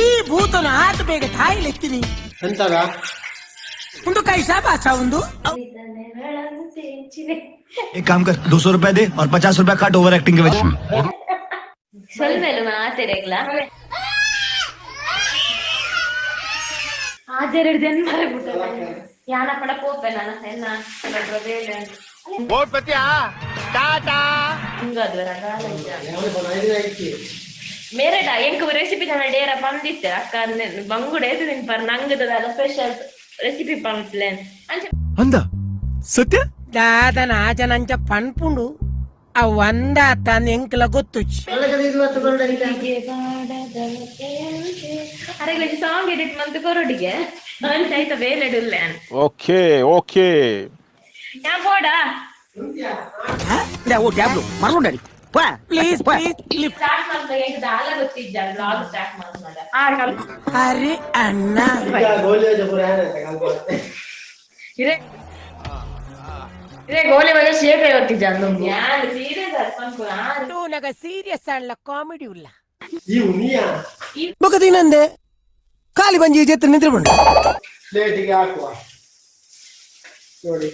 ಈ ಭೂತನ ಆತ ಬೇಗ ತಾಯಿ ಲೆಕ್ಕಿನಿ ಎಂತದ ಒಂದು ಕೈಸಾ ಭಾಷಾ ಒಂದು. एक काम कर, 200 रुपए दे और 50 रुपए काट ओवर एक्टिंग के वजह। ಸೊಲ್ಮೆಲು ಮಾತೆರೆಗ್ಲ ಆಜೆರಡು ಜನ್ಮ ಬಿಟ್ಟ ಯಾನ ಪಡ ಪೋಪೆ ನಾನು ಎನ್ನ ಬೇಲೆ ಮೇರೆಡ ಎಂಕ್ ರೆಸಿಪಿ ತನ ಡೇರ ಬಂದಿತ್ತೆ ಅಕ್ಕ ಬಂಗುಡೆ ತಿನ್ಪರ್ ನಂಗದ ಸ್ಪೆಷಲ್ ರೆಸಿಪಿ ಪಂಪ್ಲೇನ್ ಅಂಚ. ಅಂದ ಸತ್ಯ. ದಾದನ ಆಜನಂಚ ಪನ್ಪುಂಡು ಆ ಒಂದ ತನ್ನ ಎಂಕ್ಲ ಗೊತ್ತುಚ್ಚಿ. ಅರೆಗ್ಲ ಸಾಂಗ್ ಎಡಿಟ್ ಮಂತ್ ಕೊರೊಡಿಗೆ ಅಂಚ ಆಯ್ತ ಬೇಲೆಡುಲ್ಲೆ. Okay okay. ಯಾ ಬೋಡಾ. ಓ ಟ್ಯಾಬ್ಲು ಮರಳುಂಡಡಿ. Please please. ಸ್ಟಾರ್ಟ್ ಮಾಡ್ದಾಗ ಎಂಕ್ ದಾಲ ಗೊತ್ತಿಜ್ಜ ಬ್ಲಾಗ್ ಸ್ಟಾರ್ಟ್ ಮಾಡ್ದಾಗ. ಅರೆ ಅಣ್ಣ. ಇರೇ ಇರೇ ಗೋಲಿ ಮಗ ಶೇಪ್ ಗೊತ್ತಿಜ್ಜ ಯಾನ್ ಸೀರಿಯಸ್ ಅನ್ಕೊಂಡು. ನಗ ಸೀರಿಯಸ್ ಅಲ್ಲ, ಕಾಮಿಡಿ ಉಲ್ಲ. ಈ ಉನಿಯಾ. ಬೊಕದಿನಂದೆ ಖಾಲಿ ಬಂಜಿ ಜೆತ್ತು ನಿಂತಿರ್ಬಂಡು. ಪ್ಲೇಟಿಗೆ ಹಾಕುವ ನೋಡಿ.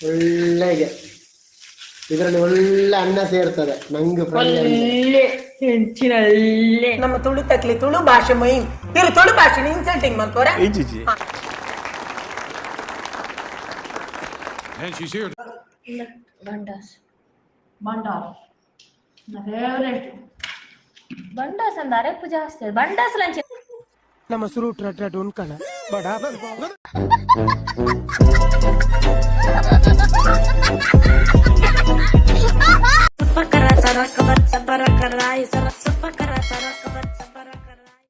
ಒಳ್ಳೆಗೆ ಇದರಲ್ಲಿ ಒಳ್ಳೆ ಅನ್ನ ಸೇರ್ತದೆ ನಂಗೆ ಫ್ರೈ ಅಂದ್ರೆ. ಹೆಂಚಿನಲ್ಲೇ. ನಮ್ಮ ತುಳು ತಕ್ಲಿ ತುಳು ಭಾಷೆ ಮೈನ್ ಇರು ತುಳು ಭಾಷೆ ಇನ್ಸಲ್ಟಿಂಗ್ ಮಲ್ಪೋರ. ಇಂಚಿಜಿ. ಬಂಡಾಸ್ ಬಂಡಾರ್ ಫೇವ್ರೇಟ್ ಬಂಡಾಸ್ ಅಂದ ಅರೆಪ್ಪು ಜಾಸ್ತಿ ಬಂಡಾಸ್ ಲಂಚ. ನಮ್ಮ ಸುರುಟ್ ರಟ್ ರಟ್ ಉನ್ಕಣ ಬಡ. ಸಪ್ಪಕರ ಸರಕ ಬಚ್ಚ ಬರಕರ ಸರ ಸಪ್ಪಕರ ಸರಕ ಬಚ್ಚ.